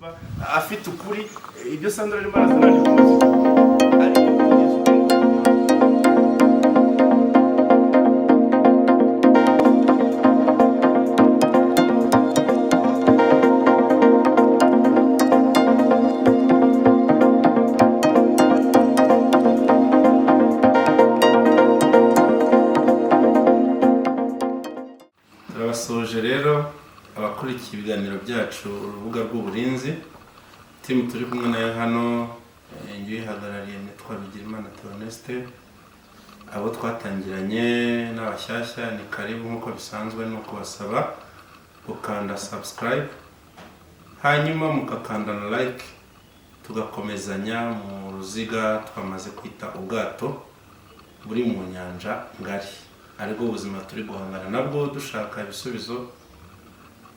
Afite ukuri, ibyo Sandra arimo arazana ni kuzi, ariko kugeza ubu Turabasoje rero abakurikiye ibiganiro byacu, Urubuga rw'Uburinzi. Team turi kumwe nayo hano, njye uyihagarariye nitwa Bigirimana Theoneste. Abo twatangiranye n'abashyashya, ni karibu. Nk'uko bisanzwe, ni ukubasaba gukanda subscribe, hanyuma mugakanda na like, tugakomezanya mu ruziga twamaze kwita ubwato buri mu nyanja ngari, aribwo buzima turi guhangana nabwo dushaka ibisubizo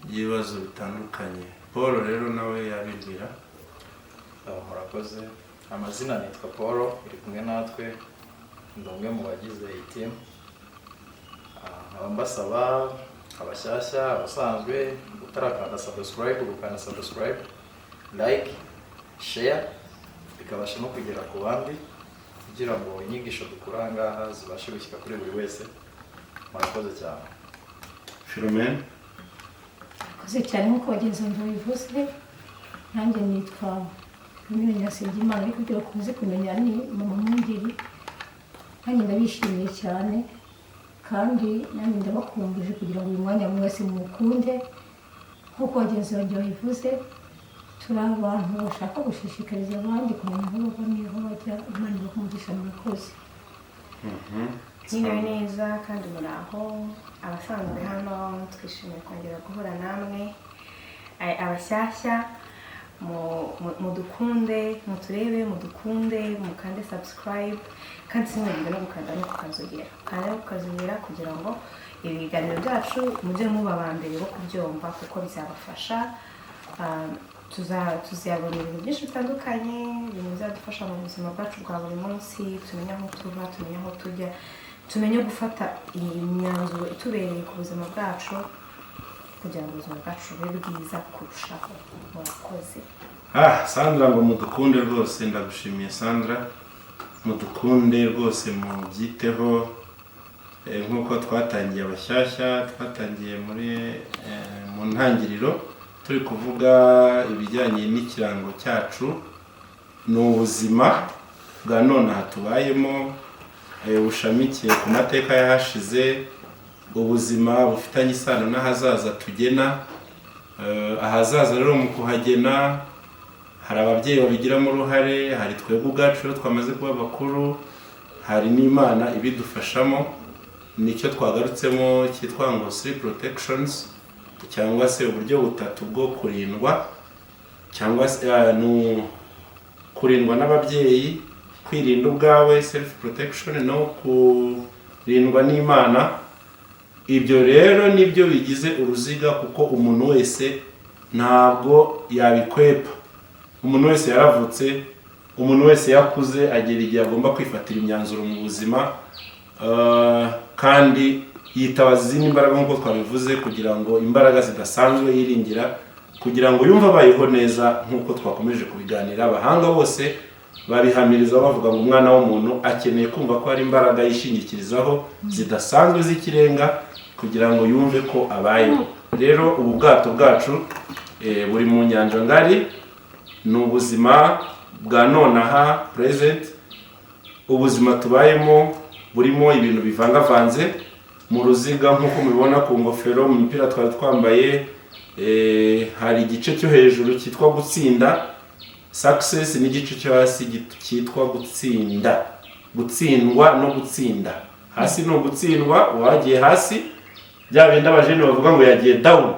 by'ibibazo bitandukanye. Paul rero nawe yabibwira. Murakoze. Amazina nitwa Paul, uri kumwe natwe, ndi umwe mu bagize iyi team. Nkaba mbasaba, abashyashya, abasanzwe, utarakanda subscribe, gukanda subscribe, like, share, bikabasha no kugera ku bandi kugira ngo inyigisho dukura aha ngaha zibashe gushyika kuri buri wese. Murakoze cyane. Philomene. Murakoze cyane. Nk'uko bagenzi banjye babivuze, nanjye nitwa Philomene Nyirasengimana, ariko ibyo bakunze kumenya ni Mama Mwungeri. Nanjye ndabishimiye cyane, kandi nanjye ndabakumbuje kugira ngo uyu mwanya mwese muwukunde. Nk'uko bagenzi banjye babivuze, turi abantu bashaka gushishikariza abandi kumenya aho bava n'aho bajya. Imana ibahe umugisha, murakoze. Mwiriwe neza kandi muraho. Abasanzwe hano, twishimiye kongera guhura namwe. Abashyashya, mudukunde, muturebe, mudukunde, mukande subscribe, kandi simwibagirwe no gukanda no kukazogera, kanda no kukazogera kugira ngo ibiganiro byacu mujye muba aba mbere bo kubyumva, kuko bizabafasha. Tuzabona ibintu byinshi bitandukanye, ibintu bizadufasha mu buzima bwacu bwa buri munsi, tumenye aho tuva, tumenye aho tujya, tumenye gufata imyanzuro itubereye ku buzima bwacu kugira ngo ubuzima bwacu bube bwiza kurushaho. Murakoze. Ah, Sandra ngo mudukunde rwose. Ndagushimiye, Sandra. Mudukunde rwose, mubyiteho. Nk'uko twatangiye abashyashya, twatangiye muri mu ntangiriro turi kuvuga ibijyanye n'ikirango cyacu, ni ubuzima bwa nonaha tubayemo, bushamikiye ku mateka y'ahashize, ubuzima bufitanye isano n'ahazaza tugena. Ahazaza rero mu kuhagena hari ababyeyi babigiramo uruhare, hari twebwe ubwacu iyo twamaze kuba bakuru, hari n'Imana ibidufashamo. Nicyo twagarutsemo cyitwa ngo three protections, cyangwa se uburyo butatu bwo kurindwa, cyangwa se ni kurindwa n'ababyeyi, kwirinda ubwawe, self protection, no kurindwa n'Imana. Ibyo rero nibyo bigize uruziga, kuko umuntu wese ntabwo yabikwepa. Umuntu wese yaravutse, umuntu wese yakuze agera igihe agomba kwifatira imyanzuro mu buzima, kandi yitabaza izindi mbaraga nk'uko twabivuze, kugira ngo imbaraga zidasanzwe yiringira kugira ngo yumve abayeho neza. Nk'uko twakomeje kubiganira, abahanga bose babihamiriza bavuga ngo umwana w'umuntu akeneye kumva ko hari imbaraga yishingikirizaho zidasanzwe z'ikirenga kugira ngo yumve ko abayeho. Rero ubu bwato bwacu buri mu nyanja ngari, ni ubuzima bwa nonaha, present. Ubuzima tubayemo burimo ibintu bivangavanze mu ruziga, nk'uko mubibona ku ngofero, mu mipira twari twambaye. Hari igice cyo hejuru cyitwa gutsinda, success, n'igice cyo hasi cyitwa gutsinda, gutsindwa no gutsinda. Hasi ni ugutsindwa, uwagiye hasi, bya bindi abajene bavuga ngo yagiye down.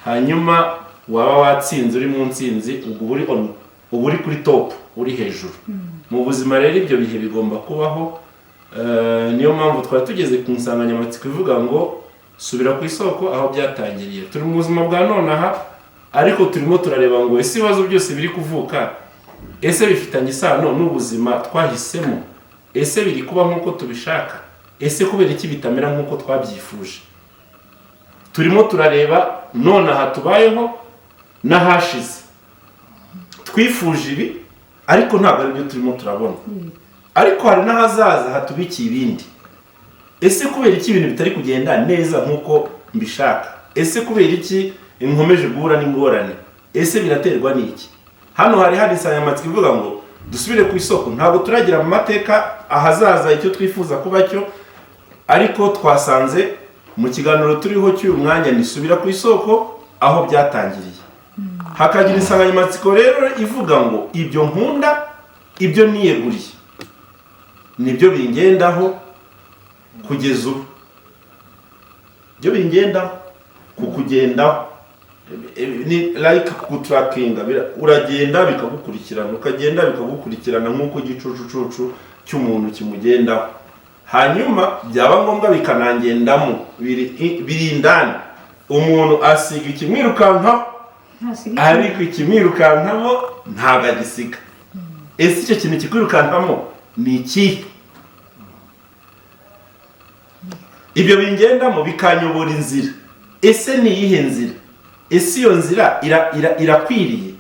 Hanyuma waba watsinze, uri mu ntsinzi, ubwo uba uri on, uba uri kuri top, uri hejuru mu buzima. Rero ibyo bihe bigomba kubaho. Niyo mpamvu twari tugeze ku nsanganyamatsiko ivuga ngo subira ku isoko aho byatangiriye. Turi mu buzima bwa nonaha, ariko turimo turareba ngo ese ibibazo byose biri kuvuka, ese bifitanye isano n'ubuzima twahisemo? Ese biri kuba nk'uko tubishaka? Ese kubera iki bitamera nk'uko twabyifuje? Turimo turareba nonaha tubayeho n'ahashize. Twifuje ibi, ariko ntabwo aribyo turimo turabona, ariko hari n'ahazaza hatubikiye ibindi. Ese kubera iki ibintu bitari kugenda neza nk'uko mbishaka? Ese kubera iki nkomeje guhura n'ingorane? Ese biraterwa n'iki? Hano hari insanganyamatsiko ivuga ngo dusubire ku isoko. Ntabwo turagira mu mateka ahazaza icyo twifuza kuba cyo, ariko twasanze mu kiganiro turiho cy'uyu mwanya nisubira ku isoko aho byatangiriye. Hakagira insanganyamatsiko rero ivuga ngo ibyo nkunda, ibyo niyeguriye, nibyo bingendaho kugeza ubu, ibyo bingendaho kukugendaho ni like kugutrackinga. Uragenda bikagukurikirana, ukagenda bikagukurikirana nk'uko igicucucucu cy'umuntu kimugendaho, hanyuma byaba ngombwa bikanangendamo. Biri indani. Umuntu asiga ikimwirukankaho, Ntasiga. ariko ikimwirukankamo ntabwo agisiga. Ese icyo kintu kikwirukankamo ni ikihe? Ibyo bingendamo bikanyobora inzira, ese ni iyihe nzira? Ese iyo nzira irakwiriye?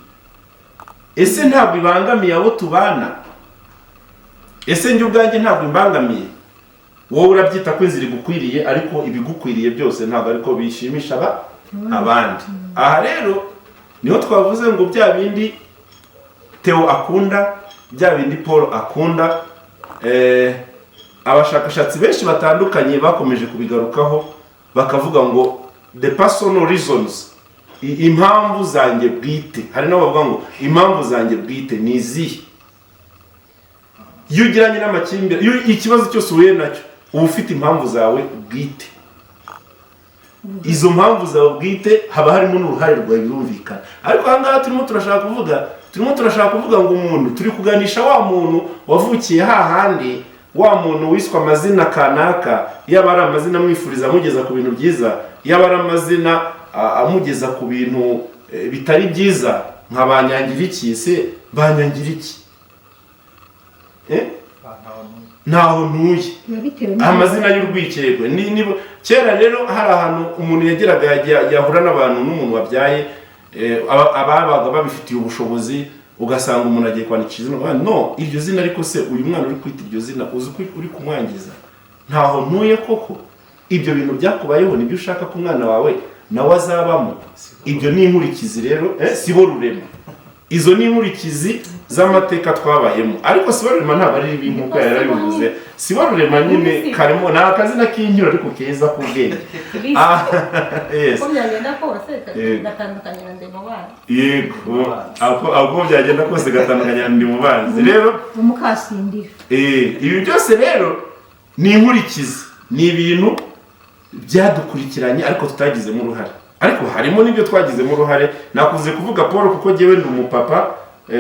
Ese ntabwo ibangamiye abo tubana? Ese njye ubwanjye ntabwo imbangamiye? Wowe urabyita ko inzira igukwiriye, ariko ibigukwiriye byose ntabwo ariko bishimisha abandi. Aha rero niho twavuze ngo bya bindi Theo akunda, bya bindi Paul akunda, abashakashatsi benshi batandukanye bakomeje kubigarukaho, bakavuga ngo the personal reasons, impamvu zanjye bwite. Hari n'abavuga ngo impamvu zanjye bwite ni izihe? Iyo ugiranye n'amakimbirane, iyo ikibazo cyose uhuye nacyo, uba ufite impamvu zawe bwite. Izo mpamvu zawe bwite haba harimo n'uruhare rwawe, birumvikana. Ariko aha ngaha turimo turashaka kuvuga ngo umuntu turi kuganisha, wa muntu wavukiye hahandi, wa muntu wiswe amazina kanaka, yaba ari amazina amwifuriza amugeza ku bintu byiza, yaba ari amazina amugeza ku bintu bitari byiza, nka banyangiriki. Se banyangiriki? Eh? Ntaho ntuye. Biba bitewe Amazina y'urwikekwe ni kera rero hari ahantu umuntu yageraga yahura n'abantu n'umuntu wabyaye, ababaga babifitiye ubushobozi, ugasanga umuntu agiye kwandikisha izina. Ukavuga, no iryo zina, ariko se uyu mwana uri kwita iryo zina, uzi ko uri kumwangiza? Ntaho ntuye koko. Ibyo bintu byakubayeho nibyo ushaka ko umwana wawe nawe azabamo? Ibyo ni inkurikizi rero, sibo rurema. Izo ni inkurikizi z'amateka twabayemo, ariko sibo rurema ntabwo ari ribi nk'uko yari yarabivuze. Sibo rurema nyine karimo ni akazina k'inyuro, ariko keza k'ubwenge. Yes. Uko byagenda kose gatandukanye na Ndimubanzi. Yego, ako byagenda kose gatandukanye na Ndimubanzi rero. Umukasindira. Ibi byose rero ni inkurikizi, ni ibintu byadukurikiranye ariko tutagizemo uruhare, ariko harimo n'ibyo twagizemo uruhare. Nakunze kuvuga Paul kuko njyewe ndi umupapa,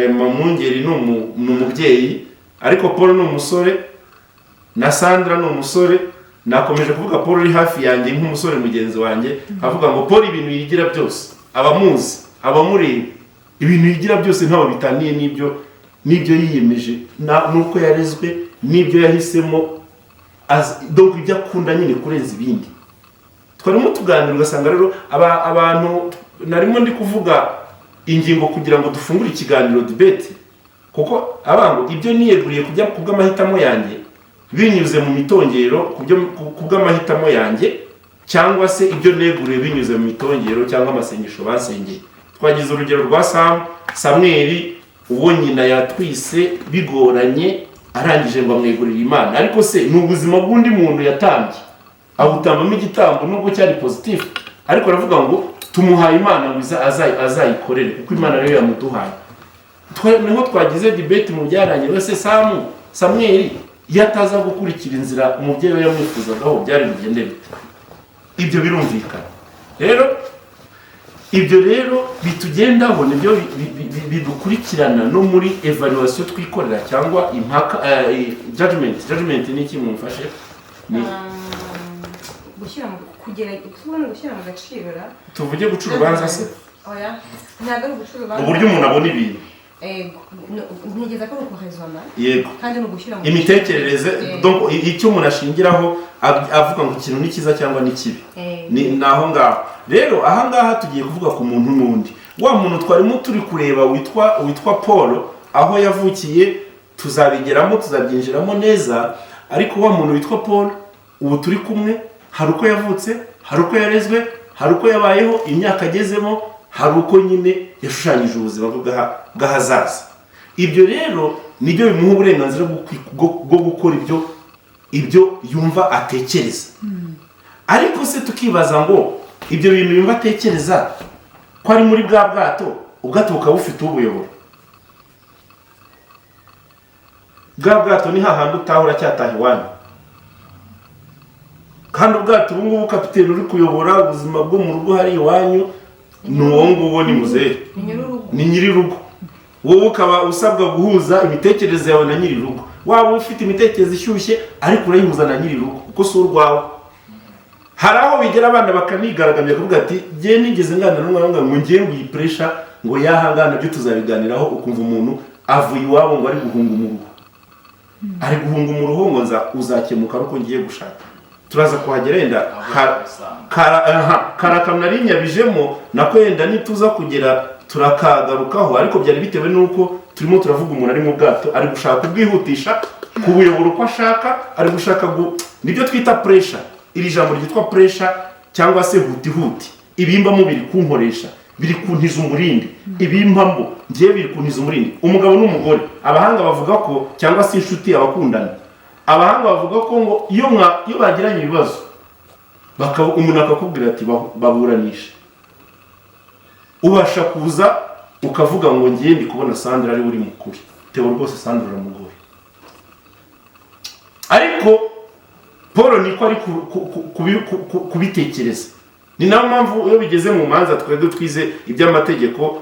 Mwungeri ni umubyeyi, ariko Paul ni umusore na Sandra ni umusore. Nakomeje kuvuga Paul uri hafi yanjye nk'umusore mugenzi wanjye, avuga ngo Paul ibintu yigira byose, abamuzi, abamureba, ibintu yigira byose ntaho bitaniye n'ibyo yiyemeje, n'uko yarezwe, n'ibyo yahisemo, donc ibyo akunda nyine kurenza ibindi. Twarimo tuganira, ugasanga rero abantu narimo ndi kuvuga ingingo kugira ngo dufungure ikiganiro, debate, kuko abango ibyo niyeguriye kujya ku bw'amahitamo yanjye binyuze mu mitongero, ku bw'amahitamo yanjye, cyangwa se ibyo neguriye binyuze mu mitongero cyangwa amasengesho basengeye. Twagize urugero rwa Samweli, uwo nyina yatwise bigoranye, arangije ngo amwegurire Imana. Ariko se ni ubuzima bw'undi muntu yatambye, abutambamo igitambo, nubwo cyari positif, ariko aravuga ngo tumuhaye Imana ngo azayikorere kuko Imana ariyo yamuduhaye. Niho twagize debate mu byarangiye. Wese Samweli iyo ataza gukurikira inzira umubyeyi we yamwifuzagaho, byari bugende bite? Ibyo birumvikana rero. Ibyo rero bitugendaho nibyo bidukurikirana no muri evaluation twikorera cyangwa impaka, judgment. Judgment ni iki? Mumfashe. Ni Gushyira mu kugera, kubona, gushyira mu gaciro ra. Tuvuge guca urubanza se? Oya, ntabwo ari uguca urubanza. Uburyo umuntu abona ibintu. Ntekereza ko ari ukuhezona. Kandi ni ugushyira mu Imitekerereze. Donc icyo umuntu ashingiraho avuga ngo ikintu ni cyiza cyangwa ni kibi. Ni naho ngaho rero. Aha ngaha tugiye kuvuga ku muntu n'undi. Wa muntu twarimo turi kureba witwa Paul, aho yavukiye tuzabigeramo, tuzabyinjiramo neza, ariko wa muntu witwa Paul ubu turi kumwe, hari uko yavutse, hari uko yarezwe, hari uko yabayeho, imyaka agezemo, hari uko nyine yashushanyije ubuzima bwe bw'ahazaza. Ibyo rero nibyo bimuha uburenganzira bwo gukora ibyo yumva atekereza. Ariko se tukibaza ngo ibyo bintu yumva atekereza ko ari muri bwa bwato, ubwato bukaba bufite ubuyobora. Bwa bwato ni hahandi utaha uracyataha iwanyu, kandi ubwato ubu ngubu kapiteni uri kuyobora ubuzima bwo mu rugo hari iwanyu ni uwo nguwo, ni muzehe, ni nyir'urugo. Wowe ukaba usabwa guhuza imitekerereze yawe na nyir'urugo. Waba ufite imitekerereze ishyushye ariko urayihuza na nyir'urugo kuko si urwawe. Hari aho bigera abana bakanigaragambya bakavuga ati jye nigeze nganira n'umwana ngo ngiye ngo iyi pressure ngo yahangana, byo tuzabiganiraho. Ukumva umuntu avuye iwabo ngo ari guhunga umuruho, ari guhunga umuruho ngo nza uzakemuka ariko ngiye gushaka. Turaza kuhagera yenda karakamna rinyabijemo nako yenda nituza kugera turakagarukaho, ariko byari bitewe nuko turimo turavuga umuntu ari mu bwato ari gushaka kubwihutisha, kubuyobora uko ashaka, ari gushaka nibyo twita pressure. Iri jambo ryitwa pressure cyangwa se huti huti, ibimbamo biri kunkoresha, biri kuntiza umurindi, ibimbamo ngiye biri kuntiza umurindi. Umugabo n'umugore, abahanga bavuga ko, cyangwa se inshuti abakundana, abahanga bavuga ko ngo iyo bagiranye ibibazo umuntu akakubwira ati baburanisha, ubasha kuza ukavuga ngo ngiye ndi kubona Sandra ari uri mukuri, Theo rwose Sandra uramugoye. Ariko Paul niko ari kubitekereza. Ni nayo mpamvu iyo bigeze mu manza twebwe twize iby'amategeko,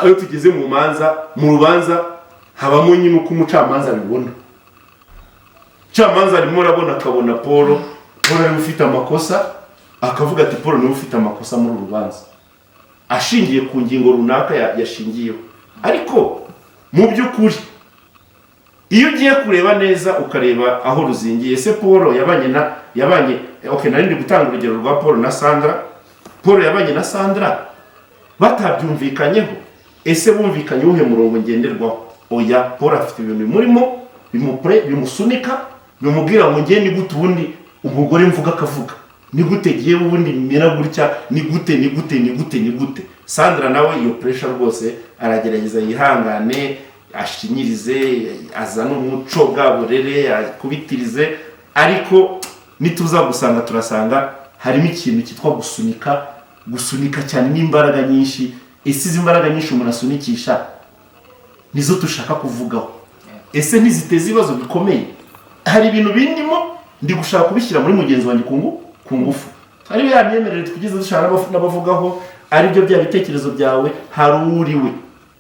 iyo tugeze mu manza, mu rubanza habamo nyine uko umucamanza abibona. Umucamanza arimo arabona akabona Paul ari ufite amakosa, akavuga ati Paul niwe ufite amakosa muri uru rubanza, ashingiye ku ngingo runaka yashingiyeho. Ariko mu by'ukuri iyo ugiye kureba neza ukareba aho ruzingiye, se Paul yabanye okay, nari ndi gutanga urugero rwa Paul na Sandra. Paul yabanye na Sandra batabyumvikanyeho. Ese bumvikanye uwuhe murongo ngenderwaho? Oya, Paul afite ibintu bimurimo bimusunika, bimubwira ngo ngiye ni gute ubundi umugore mvuga akavuga, ni gute giye ubundi mera gutya, ni gute ni gute ni gute ni gute. Sandra nawe iyo pressure rwose aragerageza yihangane, ashinyirize, azane umuco bwa burere, akubitirize, ariko nituza gusanga turasanga harimo ikintu cyitwa gusunika cyane n'imbaraga nyinshi. Ese izi mbaraga nyinshi umuntu asunikisha nizo dushaka kuvugaho? Ese ntiziteza ibibazo bikomeye? Hari ibintu bindimo ndi gushaka kubishyira muri mugenzi wanjye ku ngufu. Ari ya myemerere twigeze dushaka n'abavugaho, ari byo bya bitekerezo byawe, hari uriwe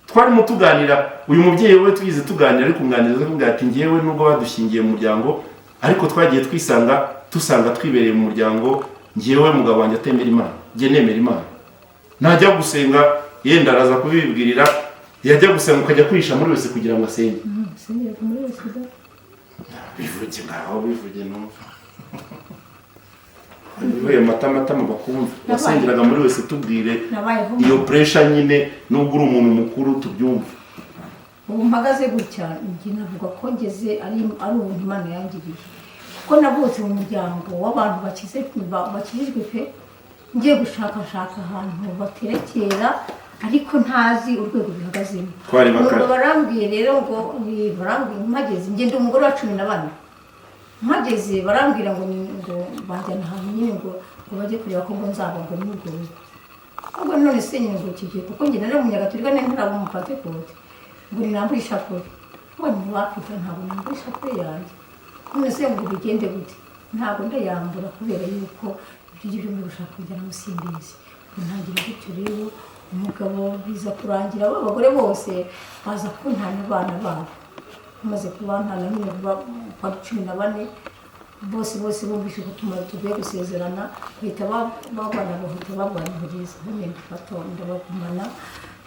twarimo tuganira. Uyu mubyeyi we twize tuganira, ariko umwaniriza akubwira ati ngewe nubwo badushingiye mu muryango, ariko twagiye twisanga tusanga twibereye mu muryango, ngewe mugabo wanjye atemera Imana, nge nemera Imana, najya gusenga yenda araza kubibwirira, yajya gusenga ukajya kwihisha muri wese kugira ngo asenge. Bivuge ngaho, bivuge numva bivuye matamatama bakumva. Wasengeraga muri wese, tubwire iyo pressure nyine, nubwo uri umuntu mukuru tubyumva. Ubu mpagaze gutya njye navuga ko ngeze ari ubuntu Imana yangiriye, kuko navutse mu muryango w'abantu bakijijwe pe, ngiye gushakashaka ahantu baterekera ariko ntazi urwego bihagazemo. Barambwiye rero ngo barambwiye mpageze, njye ndi umugore wa 14, mpageze barambwira ngo banjyana ahantu nyine ngo bajye kureba ko ngo nzaba ngo muri urwo rugo. Ubwo none se nyine ngo kigiye, kuko njye nari umunyagatolika nari ntaraba umupantekote, ngo ninambure ishapure, ngo ntiwapita ntabwo nambura ishapure yanjye. None se ngo bigende gute? Ntabwo ndayambura kubera yuko ibyo ngibyo muri gushaka kujyana simbizi. Ntangira gutyo rero, umugabo biza kurangira abagore bose baza kuntana abana babo, bamaze kubantana nyine kwa 14 bose bumvise ko tugiye gusezerana, bahita babana bahita babana nyine ndabagumana.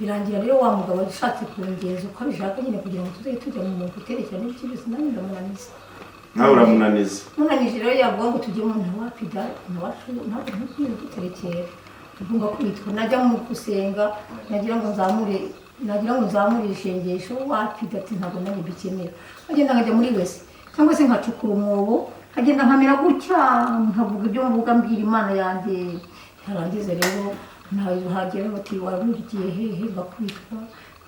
Birangira rero wa mugabo ashatse kungenza uko abishaka nyine kugira ngo tuzajye tujya mu guterekera n'ibyo nanjye ndamunaniza. Nawe uramunaniza? Munanije rero yavuga ngo tujye mu ntawapida ntawacu ntabwo ntugiye duterekera. Ugomba kwitwa najya mu gusenga, nagira ngo nzamure ishengesho, wapi, ati ntabwo nanjye mbikenera. Nkagenda nkajya muri WC cyangwa se nkacukura umwobo, nkagenda nkamera gutya, nkavuga ibyo mvuga, mbwira Imana yanjye. Yarangiza rero hagera bati: "Wari ugiye hehe?" Ngakwitwa.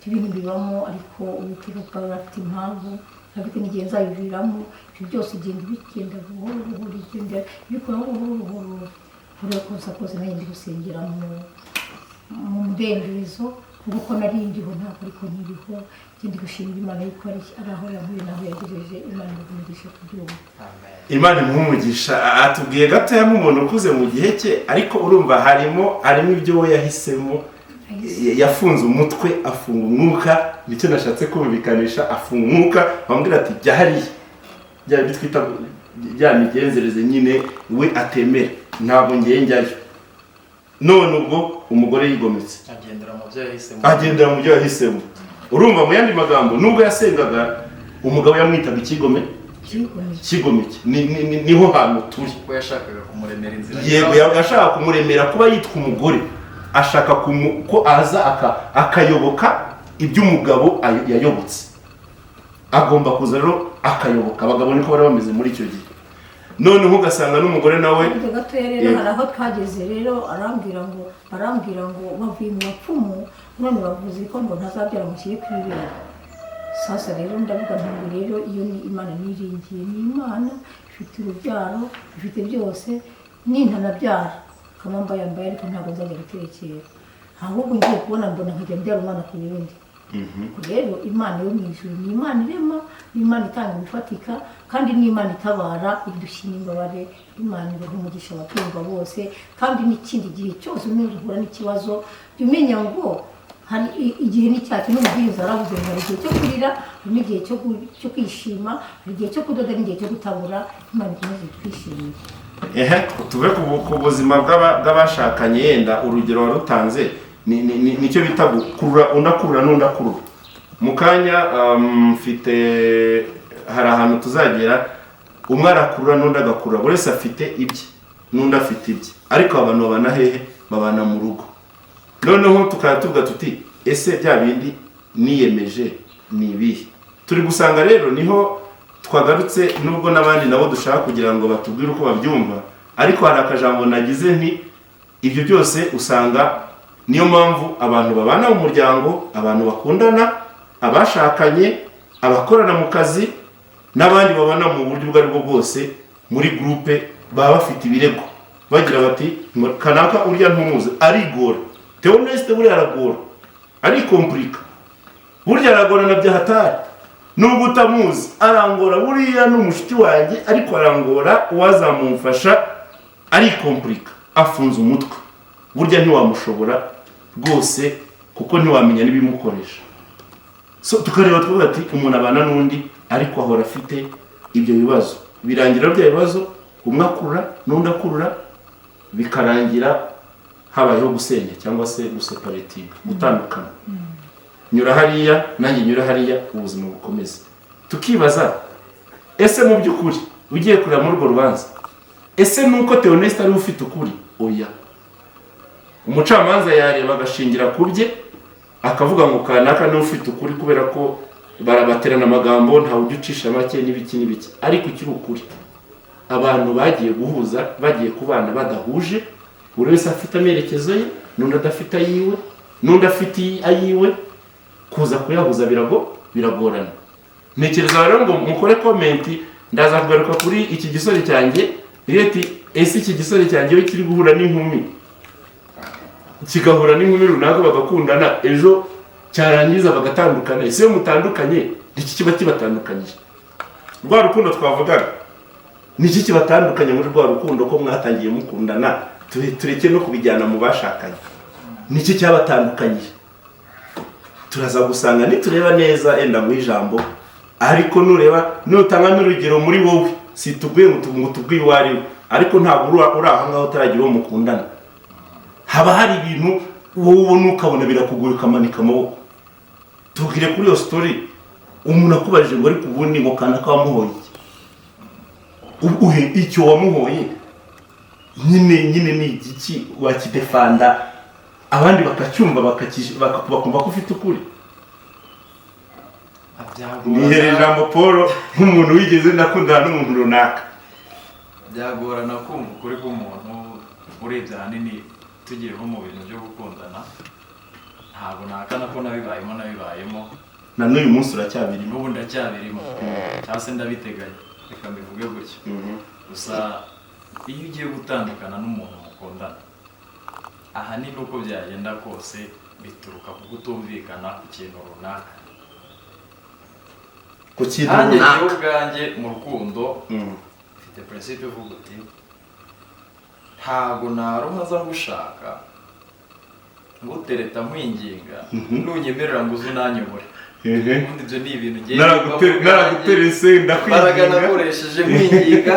Ibyo bintu bibamo, ariko Uwiteka akaba afite impamvu, afite n'igihe nzabiviramo. Ibyo byose ugenda ubigenda buhoro buhoro, ugenda ubikora buhoro buhoro. Buriya kose kose nanjye ndi gusengera mu mudendezo, kuko nari ndiho ntabwo ariko nkiriho. Ndi gushimira Imana yuko ari aho yankuye n'aho yagejeje. Imana imugisha kubyumva. Amen. Imana imuhe umugisha. Atubwiye gatoya nk'umuntu ukuze mu gihe cye, ariko urumva harimo ibyo we yahisemo. Yafunze umutwe, afunga umwuka, nicyo nashatse kumvikanisha. Afunga umwuka, bamubwira ati: "Jya hariya." Bya bindi twita bya migenzereze nyine we atemera, ntabwo ngiye njyayo. None ubwo umugore yigometse. Agendera mu byo yahisemo. Agendera mu byo yahisemo. Urumva, mu yandi magambo, nubwo yasengaga, umugabo yamwitaga ikigome. Kigomeke. Kigomeke. Niho hantu turi. Kuko yashakaga kumuremera inzira. Yego, yashaka kumuremera kuba yitwa umugore, ashaka ko aza akayoboka ibyo umugabo yayobotse. Agomba kuza rero akayoboka. Abagabo niko bari bameze muri icyo gihe. Noneho ugasanga n'umugore nawe Ibyo gatoya rero. Yego. Hari aho twageze rero, arambwira ngo bavuye mu bapfumu, none bavuze ko ngo ntazabyara, mushyire ku ibere. Sasa rero ndavuga ntabwo rero iyo ni Imana niringiye, ni Imana ifite urubyaro, ifite byose. Nintanabyara kama mbaye, ariko ntabwo nzajya guterekera. Ahubwo ngiye kubona mbona nkajya mbyara umwana ku wundi. Rero Imana yo mu ijuru ni Imana irema, ni Imana itanga ibifatika, kandi ni Imana itabara, idushyira imbabare. Imana ibaha umugisha abatumva bose. Kandi n'ikindi gihe cyose umuntu uhura n'ikibazo, jya umenya ngo hari igihe n'icyacyo. N'umubwiriza yaravuze ngo hari igihe cyo kurira, hari n'igihe cyo kwishima, hari igihe cyo kudoda n'igihe cyo gutabura. Imana ikomeze twishimire. Ehe, tuve ku buzima bw'abashakanye. Yenda urugero warutanze nicyo bita gukurura, undi akurura n'undi akurura. Mu kanya mfite, hari ahantu tuzagera, umwe arakurura n'undi agakurura, buri wese afite ibye n'undi afite ibye. Ariko abantu babana hehe? Babana mu rugo. Noneho tukaba tuvuga tuti: "Ese bya bindi niyemeje ni ibihe?" Turi gusanga rero niho twagarutse, nubwo n'abandi nabo dushaka kugira ngo batubwire uko babyumva. Ariko hari akajambo nagize nti: ibyo byose usanga niyo mpamvu abantu babana mu muryango, abantu bakundana, abashakanye, abakorana mu kazi n'abandi babana mu buryo ubwo aribwo bwose muri groupe, baba bafite ibirego, bagira bati: "Kanaka urya ntumuzi, arigora. Theoneste buriya aragora, arikompurika, burya aragorana bya hatari. Nubwo utamuzi arangora, buriya ni umushuti wanjye ariko arangora, uwazamumfasha, arikompurika, afunze umutwe, burya ntiwamushobora rwose kuko ntiwamenya n'ibimukoresha." So tukareba tukavuga ati umuntu abana n'undi ariko ahora afite ibyo bibazo. Birangira bya bibazo, umwe akurura n'undi akurura, bikarangira habayeho gusenya cyangwa se guseparatinga, gutandukana. Nyura hariya, nanjye nyura hariya, ubuzima bukomeze. Tukibaza: ese mu by'ukuri ugiye kureba muri urwo rubanza, ese nuko Theoneste ariwe ufite ukuri? Oya. Umucamanza yareba agashingira ku bye, akavuga ngo kanaka niwe ufite ukuri kubera ko barabaterana amagambo, ntawe ujya ucisha make n'ibiki n'ibiki. Ariko ikiri ukuri, abantu bagiye guhuza, bagiye kubana badahuje, buri wese afite amerekezo ye, n'undi adafite ayiwe, n'undi afite ayiwe, kuza kuyahuza biragorana. Ntekereza rero ngo mukore comment. Ndaza kugaruka kuri iki gisore cyanjye ati: ese iki gisore cyanjye iyo kiri guhura n'inkumi, kigahura n'inkumi runaka bagakundana, ejo cyarangiza bagatandukana, ese iyo mutandukanye iki kiba kibatandukanyije? Rwa rukundo twavugaga, niki kibatandukanye muri rwa rukundo ko mwatangiye mukundana? Tureke no kubijyana mu bashakanye, niki cyabatandukanyije? Turaza gusanga nitureba neza enda mu ijambo. Ariko nureba, nutanga n'urugero muri wowe, si tubwiye ngo tubwiye uwo ari we, ariko ntabwo uri aho ngaho utaragira uwo mukundana. Haba hari ibintu wowe ubona ukabona birakugoye, ukamanika amaboko. Tubwire kuri iyo story, umuntu akubajije ngo: "Ariko ubundi ngo kanaka wamuhoye iki?" Uhe icyo wamuhoye. Nyine ni igiki wakidefanda abandi bakacyumva, bakumva ko ufite ukuri? Nihere ijambo Paul, nk'umuntu wigeze ndakundana n'umuntu runaka. Byagorana kumva ukuri k'umuntu. Urebye ahanini tugiye nko mu bintu byo gukundana, ntabwo nahakana ko nabibayemo. Na n'uyu munsi uracyabirimo? N'ubu ndacyabirimo, cyangwa se ndabiteganya, reka mbivuge gutyo. Gusa iyo ugiye gutandukana n'umuntu mukundana, ahanini uko byagenda kose bituruka ku kutumvikana ku kintu runaka. Ku kintu Nanjye runaka. njyewe ubwanjye mu rukundo mfite principe ivuga uti: ntabwo naruha nza ngushaka, ngutereta, nkwinginga, nunyemerera ngo uze unanyobore. Ubundi ibyo ni ibintu ngiye Naraguterese, imbaraga ndakwinginga. nakoresheje nkwinginga,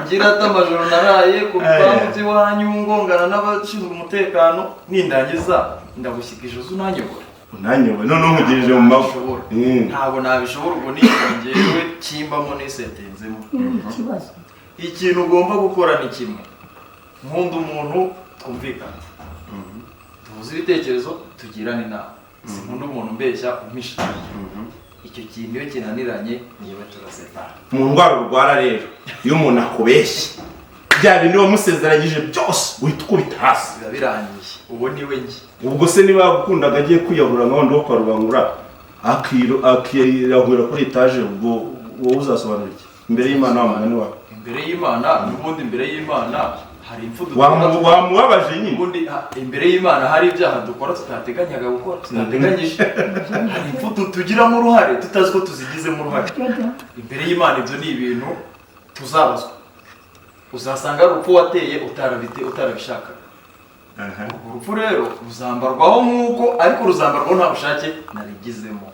ngira ati amajoro naraye ku bipangu by'iwanyu ngongana n'abashinzwe umutekano, nindangiza ndagushyikije uze unanyobore. Unanyoboye, noneho nkugejeje mu maboko. Ntabishobora. Ntabwo nabishobora. Ubwo ni ikintu njyewe kimbamo, nisetinzemo. Ikibazo. Ikintu ugomba gukora ni kimwe: nkunda umuntu twumvikana, duhuze ibitekerezo, tugirane inama. Sinkunda umuntu umbeshya, umpisha. Icyo kintu iyo kinaniranye, ngewe turasepara. Mu ndwara urwara rero, iyo umuntu akubeshye, bya bindi wamusezeranyije byose uhita ukubita hasi. Biba birangiye, uwo niwe njye. Ubwo se niba yagukundaga agiye kwiyahura nka wundi wo kwa Rubangura, akirahurira kuri etaje, ubwo wowe uzasobanura iki imbere y'Imana, wa mugani wawe? Imbere y'Imana, n'ubundi imbere y'Imana hari impfu Wamubabaje nyine. Ubundi imbere y'Imana hari ibyaha dukora tutateganyaga gukora, tutateganyije. Hari impfu tugiramo uruhare tutazi ko tuzigizemo uruhare. Imbere y'Imana ibyo ni ibintu tuzabazwa. Uzasanga ari urupfu wateye utarabishakaga. Urwo rupfu rero ruzambarwaho nk'uko, ariko ruzambarwaho nta bushake nabigizemo.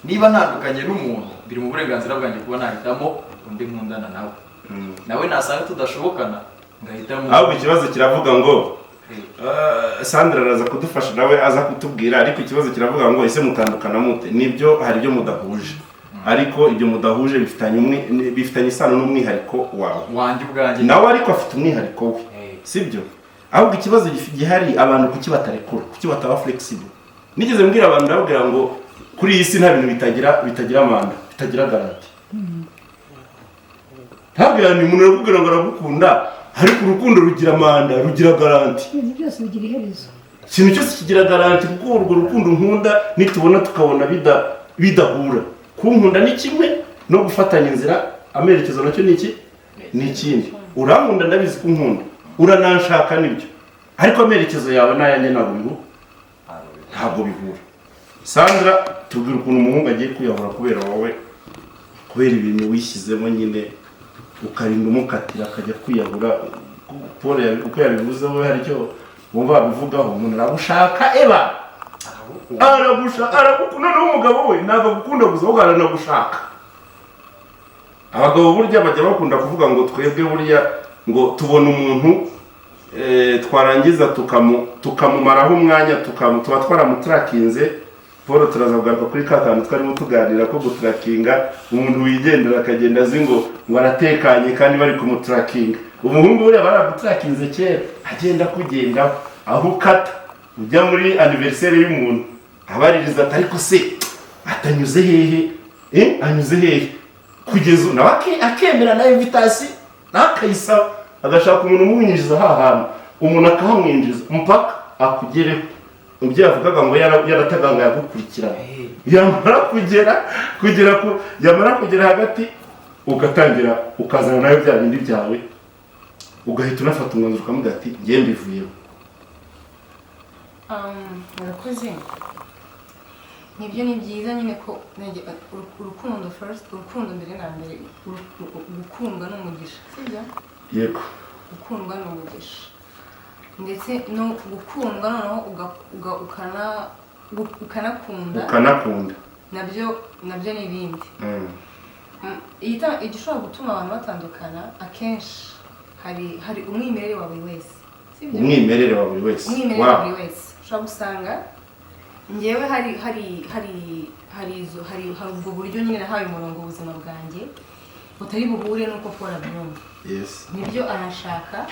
Niba ntandukanye n'umuntu, biri mu burenganzira bwanjye kuba nahitamo undi nkundana nawe. Nawe nasanga tudashobokana, ngahitamo. Ahubwo ikibazo kiravuga ngo Sandra araza kudufasha, nawe aza kutubwira, ariko ikibazo kiravuga ngo: ese mutandukana mute? Nibyo, hari ibyo mudahuje, ariko ibyo mudahuje bifitanye isano n'umwihariko wawe. Wanjye ubwanjye. Nawe ariko afite umwihariko we. Sibyo? Ahubwo ikibazo gihari, abantu kuki batarekura, kuki bataba flexible? Nigeze mbwira abantu, ndababwira ngo kuri iyi si nta bintu bitagira manda, bitagira garantie. Ntabwira ni umuntu arakubwira ngo aragukunda, ariko urukundo rugira manda, rugira garantie. Ibintu byose bigira iherezo. Ikintu cyose kigira garantie, kuko urwo rukundo nkunda nitubona tukabona bidahura, kunkunda ni kimwe no gufatanya inzira, amerekezo nacyo ni iki, ni ikindi. Urankunda, ndabizi ko unkunda, urananshaka, nibyo, ariko amerekezo yawe n'ayanjye ntabwo bihura, ntabwo bihura. Sandra, tubwira ukuntu umuhungu agiye kwiyahura kubera wowe, kubera ibintu wishyizemo nyine, ukarinda umukatira akajya kwiyahura. Paul uko yabivuze, wowe hari icyo wumva wabivugaho? Umuntu aragushaka, eba aragukunda, noneho umugabo we ntabwo agukunda gusa, ahubwo aranagushaka. Abagabo burya bajya bakunda kuvuga ngo twebwe burya ngo tubona umuntu, twarangiza tukamumaraho umwanya, tuba twaramutarakinze. Paul, turaza kugaruka kuri ka kantu twarimo tuganira ko gutarakinga umuntu wigendera, akagenda azi ngo aratekanye kandi bari kumutarakinga. Umuhungu buriya baragutarakinze kera, agenda kugendaho aho ukata ujya muri anniversaire y'umuntu, abaririza ati: ariko se atanyuze hehe, anyuze hehe? Kugeza ubu nawe akemera na invitation, nawe akayisaba, agashaka umuntu umwinjiza ha hantu, umuntu akahamwinjiza mpaka akugereho. Ibyo yavugaga ngo yarataganga yagukurikirana, yamara kugera kugera ku yamara kugera hagati, ugatangira ukazana nawe bya bindi byawe, ugahita unafata umwanzuro ukamubwira ati: ngiye mbivuyeho. Murakoze. Nibyo, ni byiza nyine ko urukundo first, urukundo mbere na mbere, gukundwa ni umugisha, sibyo? Yego. Gukundwa ni umugisha, ndetse no gukundwa noneho ukanakunda. Ukanakunda. Nabyo ni ibindi. Igishobora gutuma abantu batandukana akenshi hari umwimerere wa buri wese, sibyo? Umwimerere wa buri wese. Umwimerere wa Wow. buri wese. Ushobora gusanga ngewe hari hari hari hari izo hari hari ubwo buryo nyine nahaye umurongo ubuzima bwanjye. Butari buhure n'uko Paul abyumva. Nibyo, arashaka,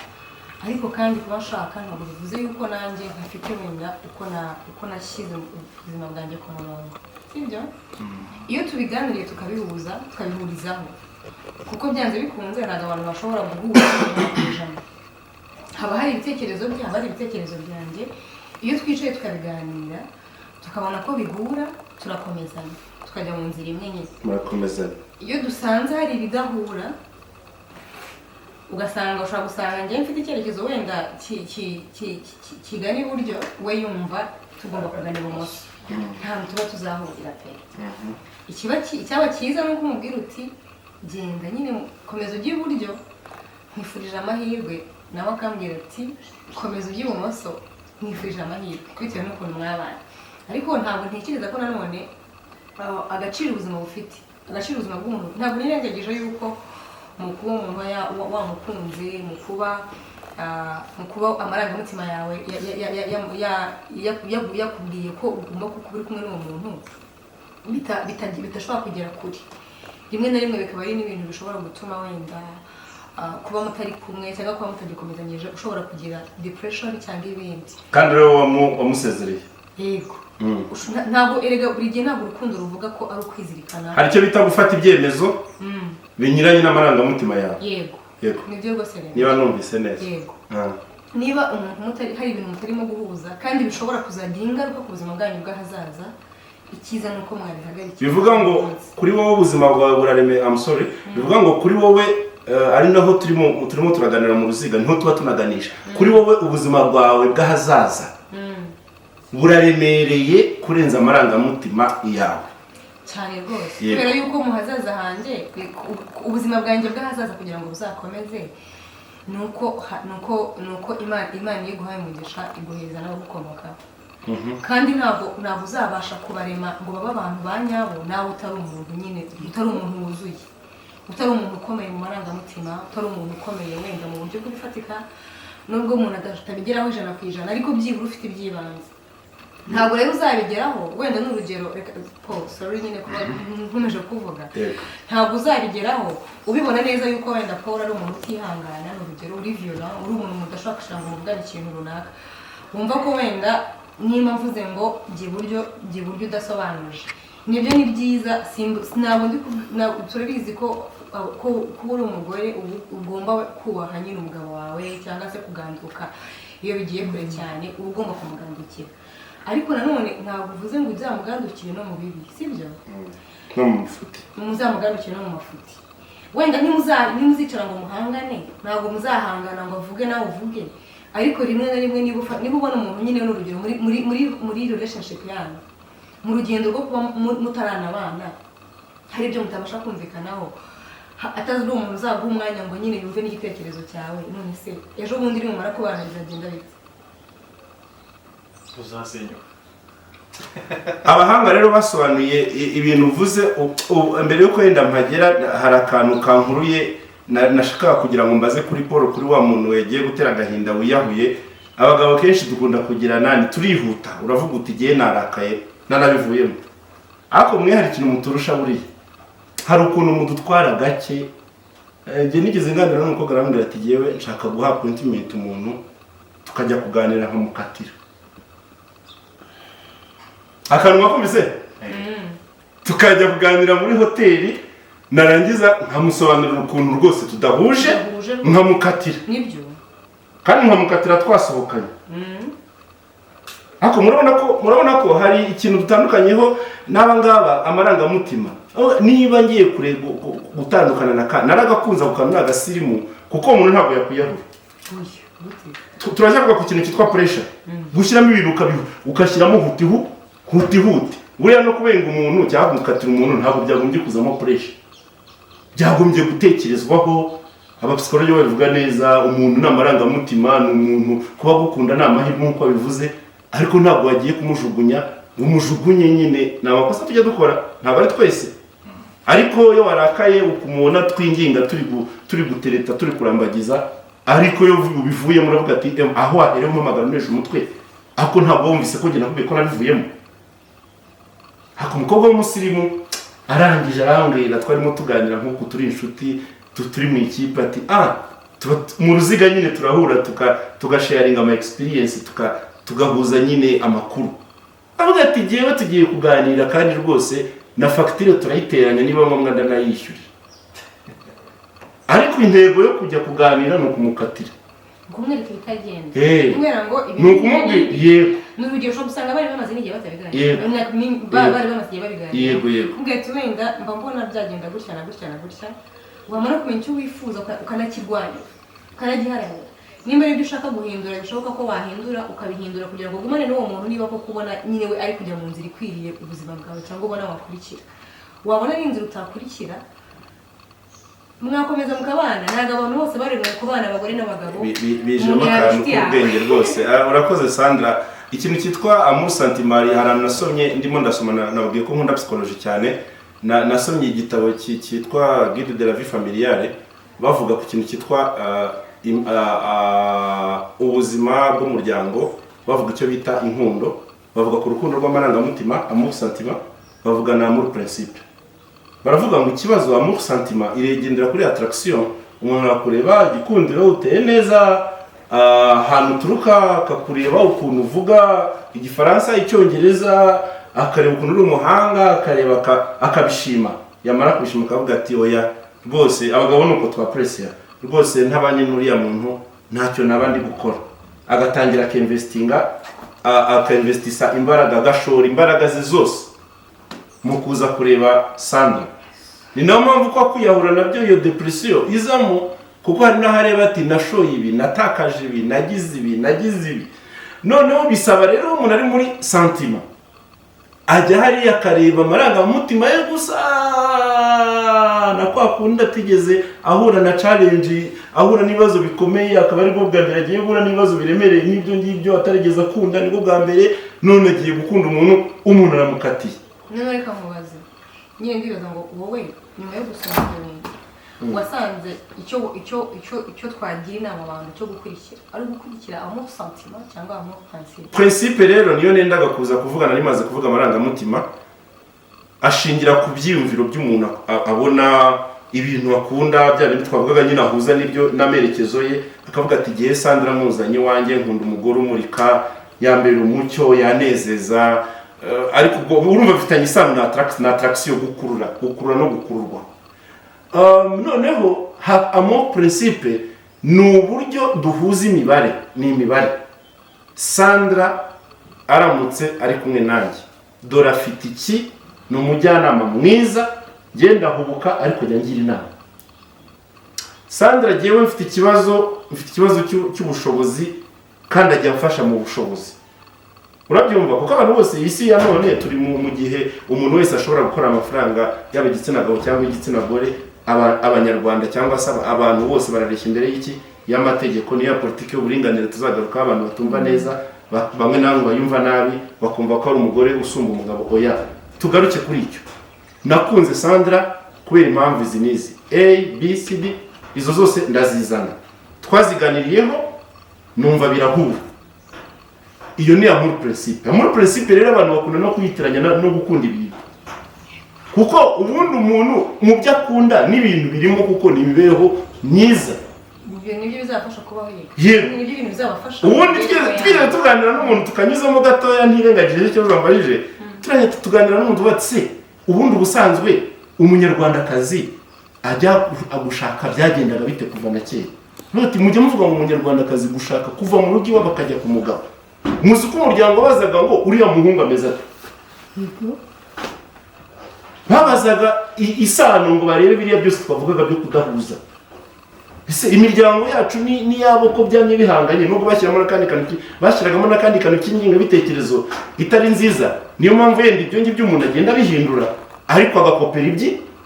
ariko kandi kuba ashaka ntabwo bivuze yuko nanjye ntafite wenda uko nashyize ubuzima bwanjye ku murongo, sibyo? Iyo tubiganiriye, tukabihuza, tukabihurizaho, kuko byanze bikunze ntabwo abantu bashobora guhuza 100%. Haba hari ibitekerezo bye, haba hari ibitekerezo byanjye. Iyo twicaye tukabiganira, tukabona ko bihura, turakomezanya, tukajya mu nzira imwe nyine. Murakomezanya. Iyo dusanze hari ibidahura, ugasanga ushobora gusanga njyewe mfite icyerekezo wenda kigana iburyo, we yumva tugomba kugana ibumoso, ntabwo tuba tuzahurira pe. Icyaba cyiza ni uko umubwira uti: "Genda nyine, komeza ujye iburyo, nkwifurije amahirwe." Nawe akambwira ati: "Komeza ujye ibumoso, nkwifurije amahirwe," bitewe n'ukuntu mwabana. Ariko ntabwo ntekereza ko nanone agaciro ubuzima bufite, agaciro ubuzima bw'umuntu, ntabwo nirengagije yuko mu kuba umuntu wamukunze, mu kuba amarangamutima yawe yakubwiye ko ugomba kuba uri kumwe n'uwo muntu, bidashobora kugera kure. Rimwe na rimwe bikaba ari n'ibintu bishobora gutuma wenda kuba mutari kumwe cyangwa kuba mutagikomezanyije, ushobora kugira depression cyangwa ibindi. Kandi rero wamusezereye. Yego. Ntabwo erega buri gihe, ntabwo urukundo ruvuga ko ari ukwizirikana. Hari icyo bita gufata ibyemezo binyuranye n'amarangamutima yawe. Yego. Yego. Nibyo rwose rero. Niba numvise neza. Yego. Niba umuntu mutari, hari ibintu mutarimo guhuza kandi bishobora kuzagira ingaruka ku buzima bwanyu bw'ahazaza, icyiza ni uko mwabihagarikira. Bivuga ngo kuri wowe ubuzima bwawe burareme, I'm sorry, bivuga ngo kuri wowe ari naho turimo turaganira mu ruziga, niho tuba tunaganisha. Kuri wowe ubuzima bwawe bw'ahazaza buraremereye kurenza amarangamutima yawe. Cyane rwose. Yego. Kubera yuko mu hazaza hanjye, ubuzima bwanjye bw'ahazaza kugira ngo buzakomeze, nuko Imana iyo iguhaye umugisha iguhereza n'abagukomokaho, kandi ntabwo uzabasha kubarema ngo babe abantu ba nyabo nawe utari umuntu nyine, utari umuntu wuzuye, utari umuntu ukomeye mu marangamutima, utari umuntu ukomeye wenda mu buryo bw'ibifatika. Nubwo umuntu atabigeraho 100%, ariko byibura ufite iby'ibanze. Ntabwo rero uzabigeraho wenda, ni urugero, reka Paul, sorry nyine kuba nkomeje kuvuga. Yego. Ntabwo uzabigeraho ubibona neza yuko wenda Paul ari umuntu utihangana, ni urugero, uri violent, uri umuntu mudashobora kugira ngo muvugane ikintu runaka, wumva ko wenda niba mvuze ngo jya iburyo, jya iburyo udasobanuje. Nibyo, ni byiza. Ntabwo ndi turabizi ko kuba uri umugore uba ugomba kubaha nyine umugabo wawe, cyangwa se kuganduka. Iyo bigiye kure cyane uba ugomba kumugandukira, ariko nanone ntabwo uvuze ngo uzamugandukire no mu bibi, sibyo? No mu mafuti. Muzamugandukire no mu mafuti. Wenda ntimuzicara ngo muhangane, ntabwo muzahangana ngo avuge nawe uvuge, ariko rimwe na rimwe niba ubona umuntu nyine, n'urugero, muri relationship yanyu, mu rugendo rwo kuba mutaranabana, hari ibyo mutabasha kumvikanaho, atazi uri umuntu uzaguha umwanya ngo nyine yumve n'igitekerezo cyawe, none se ejo bundi nimumara kubana bizagenda bite? Uzasenyuka. Abahanga rero basobanuye ibintu uvuze. Mbere yuko wenda mpagera, hari akantu kankuruye nashakaga kugira ngo mbaze kuri Paul, kuri wa muntu yagiye gutera agahinda wiyahuye. Abagabo kenshi dukunda kugira nani, turihuta. Uravuga uti: "Igihe narakaye narabivuyemo." Ariko mwe hari ikintu muturusha buriya, hari ukuntu mudutwara gake. Njye nigeze nganira n'umukobwa, arambwira ati: "Yewe, nshaka guha appointment umuntu tukajya kuganira nkamukatira." Akantu wakumvise, tukajya kuganira muri hoteli, narangiza nkamusobanurira ukuntu rwose tudahuje, Tudahuje rwose. nkamukatira. Nibyo. Kandi nkamukatira twasohokanye. Ariko murabona ko hari ikintu dutandukanyeho n'aba ngaba, amarangamutima. Oh, niba ngiye kure gutandukana na ka naragakunze, ako kantu ni agasirimu, kuko uwo muntu ntabwo yakwiyahura. Oya, gute? Turacyavuga ku kintu cyitwa pressure, gushyiramo ibintu ugashyiramo hutihu huti huti. Buriya no kubenga umuntu cyangwa gukatira umuntu ntabwo byagombye kuzamo pressure, byagombye gutekerezwaho. Abapsikologe babivuga neza, umuntu ni amarangamutima, ni umuntu, kuba gukunda ni amahirwe nk'uko babivuze, ariko ntabwo wagiye kumujugunya ngo umujugunye nyine. Ni amakosa tujya dukora, ntabwo ari twese, ariko iyo warakaye ukumubona twinginga, turi gutereta, turi kurambagiza, ariko iyo ubivuyemo uravuga ati: "Em, aho wahereye umpamagara unesha umutwe, ariko ntabwo wumvise ko njye nakubwiye ko nabivuyemo." Ariko umukobwa w'umusirimu Arangije arambwira, twarimo tuganira nk'uku turi inshuti, turi mu ikipe, ati tuba mu ruziga nyine turahura, tugasharinga ama experience, tugahuza nyine amakuru. Avuga ati jyewe tugiye kuganira kandi rwose na fagitire turayiteranya, niba ngombwa ndanayishyura, ariko intego yo kujya kuganira ni ukumukatira. Kumwereka ibitagenda. Kumwereka ngo ibi Ni ukumubwira, yego. Ni urugero ushobora gusanga bari bamaze n'igihe batabiganira. Bari bamaze igihe babiganira. Yego yego. Kubwira ati wenda mba mbona byagenda gutya na gutya na gutya, wamara kumenya icyo wifuza ukanakirwanya, ukanagiharanira. Nimba ari ibyo ushaka guhindura, bishoboka ko wahindura, ukabihindura kugira ngo ugumane n'uwo muntu, niba ko kubona nyine we ari kujya mu nzira ikwiriye ubuzima bwawe cyangwa ubona wakurikira. Wabona ari inzira utakurikira, mwakomeza mukabana. Ntabwo abantu bose baremewe kubana, abagore n'abagabo. Bijemo Umuntu yaba akantu inshuti yawe. k'ubwenge rwose. Urakoze Sandra. Ikintu cyitwa amour sentiment, hari ahantu nasomye, ndimo ndasoma, nababwiye ko nkunda psychologie cyane. Nasomye igitabo cyitwa Guide de la vie familiale, bavuga ku kintu cyitwa ubuzima bw'umuryango, bavuga icyo bita inkundo, bavuga ku rukundo rw'amarangamutima, amour sentiment, bavuga na amour principe. Baravuga ngo ikibazo, amour sentiment iregendera kuri attraction. Umuntu arakureba, igikundiro, uteye neza, ahantu uturuka, akakureba ukuntu uvuga Igifaransa, Icyongereza, akareba ukuntu uri umuhanga, akareba akabishima. Yamara kubishima akavuga ati oya rwose, abagabo ni uko twapresiya rwose, ntabanye n'uriya muntu ntacyo naba ndi gukora. Agatangira akinvestinga, akainvestisa imbaraga, agashora imbaraga ze zose mu kuza kureba Sandra. Ni nayo mpamvu ko kwiyahura nabyo, iyo depression izamo, kuko hari n'ahareba ati nashoye ibi, natakaje ibi, nagize ibi, nagize ibi. Noneho bisaba rero, umuntu ari muri sentiment ajya hariya akareba amarangamutima ye gusa, na kwa kundi atigeze ahura na challenge, ahura n'ibibazo bikomeye, akaba aribwo bwa mbere agiye guhura n'ibibazo biremereye nk'ibyo ngibyo, atarigeze akunda, nibwo bwa mbere, none agiye gukunda umuntu, umuntu aramukatiye. Noneho reka nkubaze nyine, ndibaza ngo wowe nyuma yo gusoma ibyo bintu, wasanze icyo twagira inama abantu cyo gukurikira ari ugukurikira amour sentiment cyangwa amour principe? Principe rero niyo nendaga kuza kuvuga. Nari maze kuvuga amarangamutima ashingira ku byiyumviro by'umuntu, abona ibintu akunda, bya bintu twavugaga nyine, ahuza n'ibyo n'amerekezo ye, akavuga ati igihe Sandra muzanye iwanjye, nkunda umugore umurika, yambera umucyo, yanezeza. Ariko ubwo urumva bifitanye isano na attraction, gukurura, gukurura no gukururwa. Noneho amour principe ni uburyo duhuza imibare, ni imibare. Sandra aramutse ari kumwe nanjye, dore afite iki, ni umujyanama mwiza, genda hubuka ariko jya ngira inama. Sandra, jyewe mfite ikibazo cy'ubushobozi, kandi ajya amfasha mu bushobozi. Urabyumva, kuko abantu bose iyi si ya none turi mu gihe umuntu wese ashobora gukora amafaranga, yaba igitsina gabo cyangwa igitsina gore. Abanyarwanda cyangwa se abantu bose barareshya imbere y'iki, y'amategeko. Niyo politiki y'uburinganire tuzagaruka, abantu batumva neza, bamwe na bamwe bayumva nabi, bakumva ko ari umugore usumba umugabo. Oya, tugaruke kuri icyo. Nakunze Sandra kubera impamvu izi n'izi, A B C D, izo zose ndazizana, twaziganiriyeho, numva birahura. Iyo ni amour principe. Amour principe rero abantu bakunda no kuyitiranya no gukunda ibintu, kuko ubundi umuntu mu byo akunda n'ibintu birimo, kuko ni imibereho myiza. Ibyo nibyo bizabafasha kubaho, yego. Yego. Nibyo bintu bizabafasha. Ubundi twigeze tuganira n'umuntu, tukanyuzamo gatoya, ntirengagije ikibazo wambajije, turajya tuganira n'umuntu uba se ubundi ubusanzwe Umunyarwandakazi ajya gushaka byagendaga bite kuva na kera? Noti mujya muvuga ngo Umunyarwandakazi gushaka kuva mu rugo iwabo akajya ku mugabo, muzi ko umuryango wabazaga ngo uriya muhungu ameze ate? Yego. Babazaga isano ngo barebe biriya byose twavugaga byo kudahuza. Ese imiryango yacu ni n'iyabo ko byamye bihanganye, nubwo bashyiramo n'akandi kantu bashyiragamo n'akandi kantu k'ingengabitekerezo itari nziza. Niyo mpamvu yenda ibyo ngibyo umuntu agenda abihindura, ariko agakopera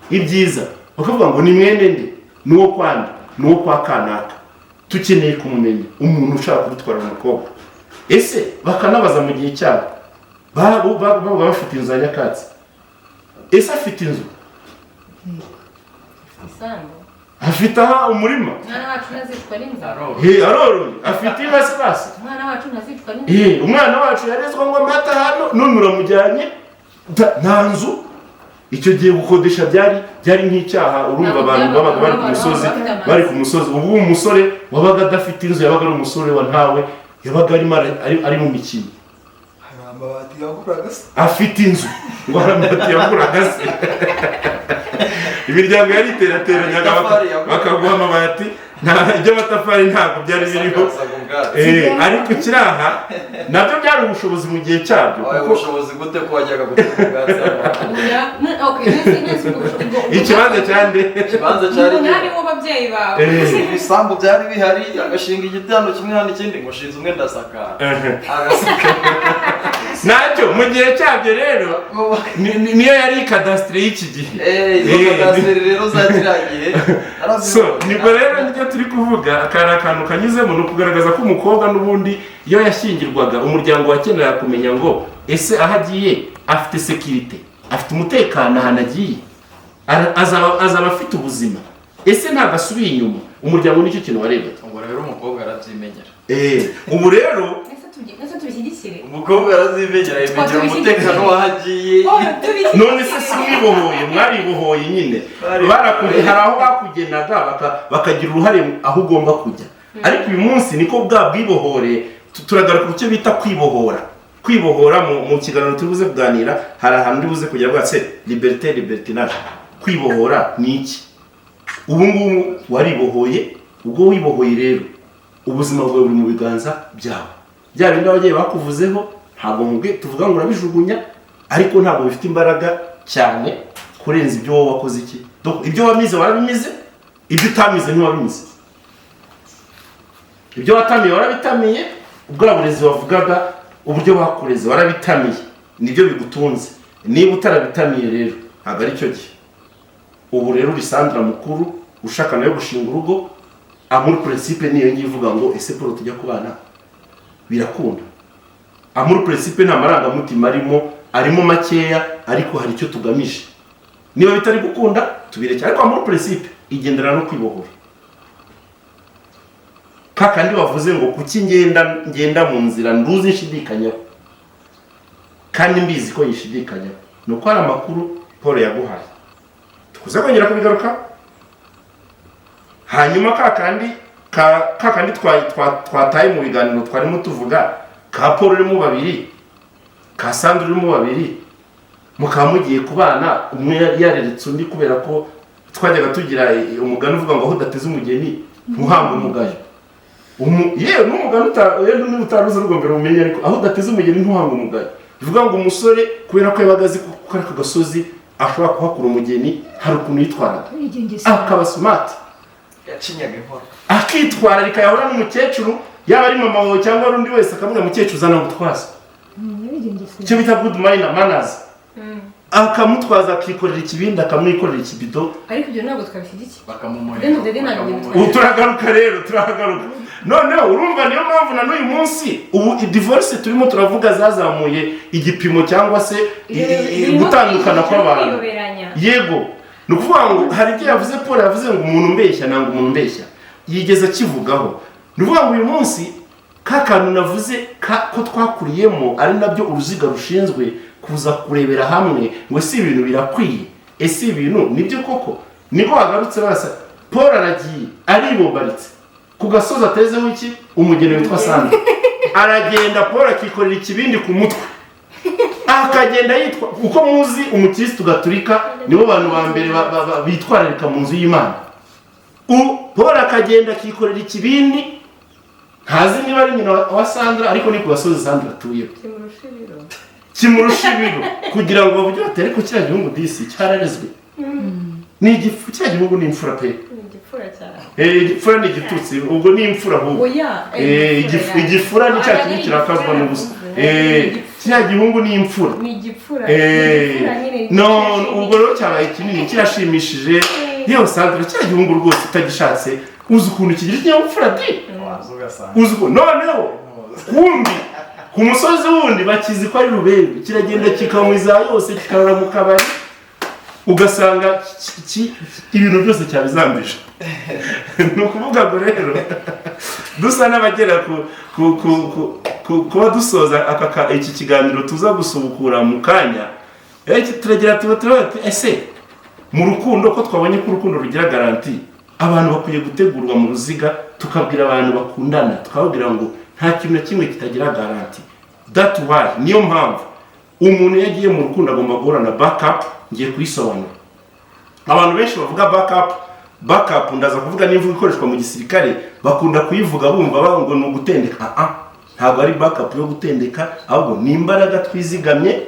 ibyiza, bakavuga ngo ni mwene nde, ni uwo kwa nde, ni uwo kwa kanaka, tukeneye kumumenya, umuntu ushaka kudutwara umukobwa. Ese bakanabaza mu gihe cyabo babaga bafite inzu ya nyakatsi? Ese afite inzu? Isambu. Afite aha umurima? Umwana wacu ntazicwa n'inzara. He, aroroye, afite inka se basi? Umwana wacu ntazicwa n'inzara. Umwana wacu yarezwa ngo amata hano, none uramujyanye, nta nzu. Icyo gihe gukodesha byari nk'icyaha. Urumva abantu babaga bari ku musozi, bari ku musozi. Ubu umusore wabaga adafite inzu yabaga ari umusore wa ntawe, yabaga arimo ari mu mikino. Hari amabati yaguraga se? Afite inzu ngo hari amabati yaguraga se? Imiryango yariterateranyaga bakaguha amabati, iby'amatafari ntabwo byari biriho. Ariko kiraha nabyo byari ubushobozi mu gihe cyabyo. Kuko ubushobozi gute ko wajyaga gutura ubwatsi? Ikibanza cyande? Ikibanza cyari umunani w'ababyeyi bawe. Ibisambu byari bihari, agashinga igiti hano kimwe hano ikindi, ngo shinze umwe ndasakara. Nacyo mu gihe cyabyo rero niyo yari kadasitiri y'iki gihe. Izo kadasitiri rero za kiriya gihe. So nibwo rero nibyo turi kuvuga, akari akantu kanyuzemo ni ukugaragaza ko umukobwa n'ubundi iyo yashyingirwaga umuryango wakenera kumenya ngo ese aho agiye afite sekirite, afite umutekano, ahantu agiye azaba afite ubuzima, ese ntabwo asubiye inyuma. Umuryango nicyo kintu warebaga. Ubwo rero umukobwa arabyimenyera. Ubu rero umukobwa arazimenyera, yimenyera umutekano wahagiye. None se si mwibohoye? Mwaribohoye nyine. Hari aho bakugenaga bakagira uruhare aho ugomba kujya. Ariko uyu munsi niko bwa bwibohore. Turagaruka ku cyo bita kwibohora. Kwibohora mu kiganiro turi buze kuganira, hari ahantu uri buze kujya bwatse liberté, libertinage. Kwibohora ni iki? Ubu ngubu waribohoye. Ubwo wibohoye rero ubuzima bwawe buri mu biganza byawe. Bya bindi ababyeyi bakuvuzeho ntabwo tuvuga ngo urabijugunya, ariko ntabwo bifite imbaraga cyane kurenza ibyo wowe wakoze iki. Ibyo wamize warabimize, ibyo utamize ntiwabimize. Ibyo watamiye warabitamiye, ubwa burezi wavugaga uburyo bakureze warabitamiye, nibyo bigutunze. Niba utarabitamiye rero ntabwo ari cyo gihe. Ubu rero uri Sandra mukuru ushaka nawe gushinga urugo, amour principe niyo ngiye ivuga ngo ese Paul tujya kubana birakunda. Amour principe nta marangamutima arimo makeya, ariko hari icyo tugamije. Niba bitari gukunda tubireke, ariko amour principe igendera no kwibohora. Kakandi wavuze ngo kuki ngenda mu nzira nduzi nshidikanyaho kandi mbizi ko yishidikanyaho, nuko hari amakuru Paul yaguhaye tukuze kongera kubigaruka. Hanyuma kakandi twataye mu biganiro twarimo tuvuga ka Paul urimo babiri, ka Sandra urimo babiri, mukaba mugiye kubana umwe yareretse undi, kubera ko twajyaga tugira umugani uvuga ngo aho udateze umugeni ntuhanga umugayo. Yewe n'umugani utaruzi urwo mbere umenye, ariko aho udateze umugeni ntuhanga umugayo. Bivuga ngo umusore kubera ko yabaga azi ko aka gasozi ashobora kuhakura umugeni, hari ukuntu yitwaraga akaba smart, yacinyaga inkoro akitwararika, yahura n'umukecuru yaba ari mama wawe cyangwa ari undi wese akamubwira mukecuru uzana gutwaza, icyo bita good manners, akamutwaza akikorera ikibindi, akamwikorera ikibido. Ariko ibyo ntabwo twabishyigikiye, ubu turagaruka rero, turagaruka noneho. Urumva niyo mpamvu na n'uyu munsi ubu divorce turimo turavuga zazamuye igipimo cyangwa se gutandukana kw'abantu. Yego, ni ukuvuga ngo hari ibyo yavuze Paul, yavuze ngo umuntu umbeshya nanga umuntu umbeshya, yigeze akivugaho. Ni ukuvuga ngo uyu munsi ka kantu navuze ko twakuriyemo ari nabyo uruziga rushinzwe kuza kurebera hamwe ngo ese ibintu birakwiye, ese ibintu nibyo koko. Niko wagarutse basa Paul aragiye aribombaritse ku gasozi atezeho iki umugeni witwa Sandra, aragenda Paul akikorera ikibindi ku mutwe, akagenda yitwa uko muzi umukristo gaturika nibo bantu ba mbere bitwararika mu nzu y'Imana. Paul akagenda akikorera ikibindi, ntazi niba ari nyina wa Sandra, ariko ni ku gasozi Sandra atuyeho, kimurusha ibiro, kugira ngo bavuge bati ariko kiriya gihugu disi cyararezwe, ni igifu, kiriya gihugu ni imfura pe, igifura ni igitutsi, ubwo ni imfura ahubwo. Igifura ni cya kintu kirakazwa n'ubusa. Kiriya gihugu ni imfura, no ubwo rero cyabaye kinini kirashimishije. Yewe Sandra kiriya gihugu rwose utagishatse uzi ukuntu kigira ikinyabupfura di, uzi ukuntu noneho kumbi ku musozi wundi bakizi ko ari Rubebe, kiragenda kikanywa iza yose kikarara mu kabari, ugasanga ibintu byose cyabizambije. Ni ukuvuga ngo rero dusa n'abagera kuba dusoza iki kiganiro tuza gusubukura mu kanya. Turagira tuba turavuga tuti, ese mu rukundo ko twabonye ko urukundo rugira garantie, abantu bakwiye gutegurwa mu ruziga, tukabwira abantu bakundana, tukababwira ngo nta kintu na kimwe kitagira garantie. That why, niyo mpamvu umuntu iyo agiye mu rukundo agomba guhura na backup. Ngiye kuyisobanura. Abantu benshi bavuga backup, backup ndaza kuvuga n'imvugo ikoreshwa mu gisirikare, bakunda kuyivuga bumva bavuga ngo ni ugutendeka. Ah, ntabwo ari backup yo gutendeka, ahubwo ni imbaraga twizigamye,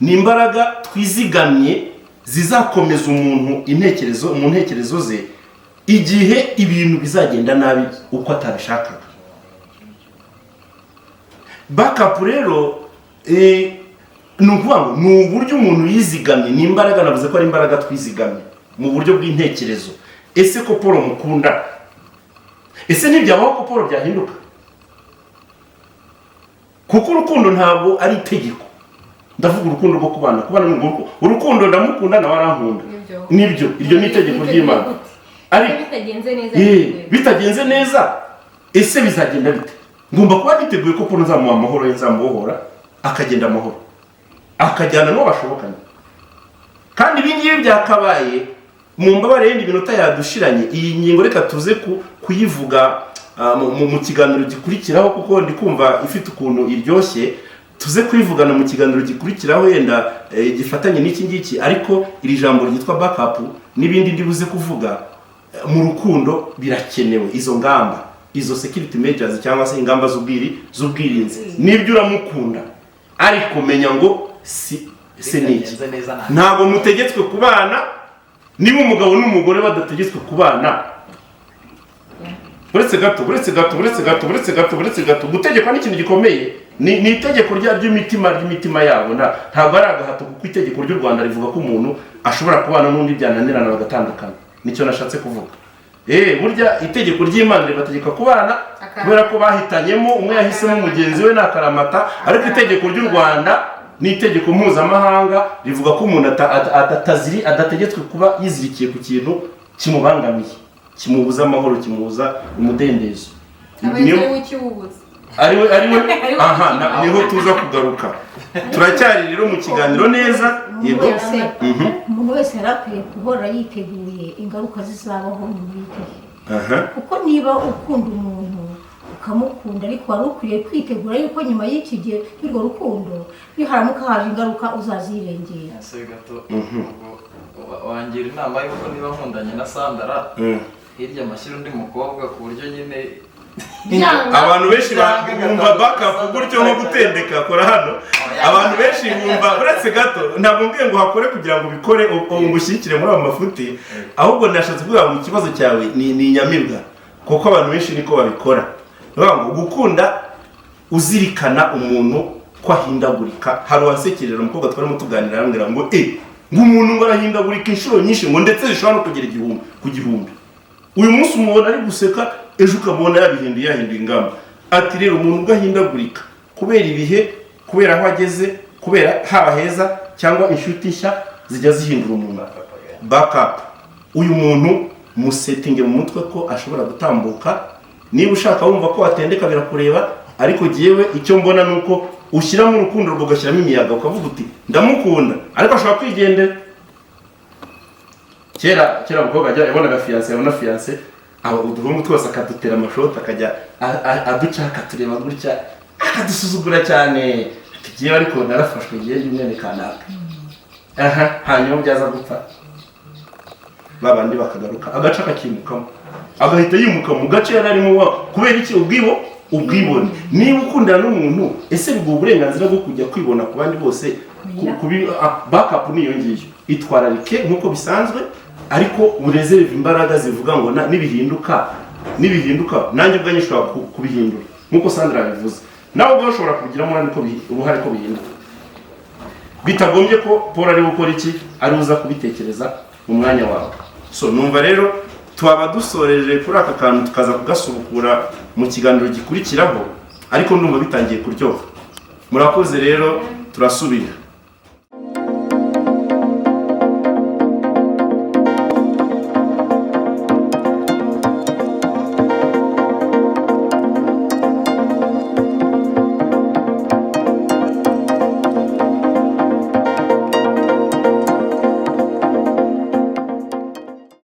ni imbaraga twizigamye zizakomeza umuntu intekerezo, mu ntekerezo ze, igihe ibintu bizagenda nabi uko atabishakaga. Backup rero ni ukuvuga ngo ni uburyo umuntu yizigamye, ni imbaraga, navuze ko ari imbaraga twizigamye mu buryo bw'intekerezo. Ese ko Paul mukunda, ese ntibyabaho ko Paul byahinduka? Kuko urukundo ntabwo ari itegeko. Ndavuga urukundo rwo kubana. Kubana ni urukundo, ndamukunda nawe arankunda. Nibyo. Nibyo, iryo ni itegeko ry'Imana. Ariko bitagenze neza, bitagenze neza, ese bizagenda bite? Ngomba kuba niteguye ko Paul nzamuha amahoro ye, nzamubohora akagenda amahoro, akajyana n'uwo bashobokanye. Kandi ibi ngibi byakabaye mu mbabare. Yindi minota yadushiranye. Iyi ngingo reka tuze kuyivuga mu kiganiro gikurikiraho, kuko ndi kumva ifite ukuntu iryoshye. Tuze kuyivugana mu kiganiro gikurikiraho, yenda gifatanye n'iki ngiki. Ariko iri jambo ryitwa backup n'ibindi ndibuze kuvuga, mu rukundo birakenewe izo ngamba, izo security measures cyangwa se ingamba z'ubwirinzi. Nibyo, uramukunda, ariko menya ngo si se ni iki? Bitagenze neza Ntabwo mutegetswe kubana. Niba umugabo n'umugore badategetswe kubana, uretse gato, uretse gato, uretse gato, uretse gato, uretse gato, gutegekwa ni ikintu gikomeye. Ni itegeko ry'imitima yabo, ntabwo ari agahato, kuko itegeko ry'u Rwanda rivuga ko umuntu ashobora kubana n'undi, byananirana bagatandukana. Nicyo nashatse kuvuga. Burya itegeko ry'Imana ribategeka kubana kubera ko bahitanyemo, umwe yahisemo mugenzi we, ni akaramata. Ariko itegeko ry'u Rwanda n'itegeko mpuzamahanga rivuga ko umuntu adategetswe kuba yizirikiye ku kintu kimubangamiye, kimubuza amahoro, kimubuza umudendezo. Aba ari we ukiwubuza. Ariwe aha niho tuza kugaruka. Turacyari rero mu kiganiro neza. Umuntu Yego. wese, umuntu wese yari akwiye guhora yiteguye ingaruka zizabaho nyuma y'igihe, kuko niba ukunda umuntu, ukamukunda, ariko wari ukwiye kwitegura yuko nyuma y'iki gihe y'urwo rukundo, niharamuka haje ingaruka, uzazirengera. Ese gato, ubwo wangira inama y'uko niba nkundanye na Sandara, hirya amashyira undi mukobwa, ku buryo nyine Byanga. Abantu benshi bumva backup gutyo, nko gutendeka. Kora hano. Abantu benshi bumva, uretse gato, ntabwo mbwiye ngo hakore kugira ngo ubikore, ngushyigikire muri ayo mafuti, ahubwo nashatse kuvuga ngo ikibazo cyawe ni inyamibwa, kuko abantu benshi niko babikora. Ni ukuvuga ngo gukunda uzirikana umuntu ko ahindagurika. Hari uwansekerera, umukobwa twarimo tuganira, arambwira ngo ngo umuntu ngo arahindagurika inshuro nyinshi, ngo ndetse zishobora no kugera 1000 ku gihumbi. Uyu munsi umubona ari guseka, ejo ukamubona yabihinduye, yahinduye ingamba. Ati rero umuntu ubwo ahindagurika kubera ibihe, kubera aho ageze, kubera haba heza cyangwa inshuti nshya zijya zihindura umuntu. Backup, uyu muntu musetinge mu mutwe ko ashobora gutambuka. Niba ushaka wumva ko watendeka, birakureba. Ariko jyewe icyo mbona ni uko ushyiramo urukundo rwawe, ugashyiramo imiyaga, ukavuga uti ndamukunda ariko ashobora kwigendera. Kera kera umukobwa ajya yabonaga fiancé, yabona fiancé, aba uduhungu twose akadutera amashoti, akajya aduca, akatureba gutya, akadusuzugura cyane, ati jyewe ariko narafashwe, ngiye mwene kanaka. Aha hanyuma byaza gupfa, ba bandi bakagaruka, agace akakimukamo, agahita yimuka mu gace yari arimo. Kubera iki? Ubwibone. Niba ukundana n'umuntu, ese biguha uburenganzira bwo kujya kwibona ku bandi bose? Backup niyo ngiyo. Itwararike nk'uko bisanzwe, ariko ureserve imbaraga zivuga ngo nibihinduka nanjye ubwanjye nshobora kubihindura. Nk'uko Sandra yabivuze, nawe ubwawe ushobora kubigiramo uruhare ko bihinduka, bitagombye ko Paul ari gukora iki, ari uza kubitekereza mu mwanya wawe. So numva rero twaba dusoreje kuri aka kantu, tukaza kugasubukura mu kiganiro gikurikiraho, ariko ndumva bitangiye kuryoha. Murakoze rero, turasubira.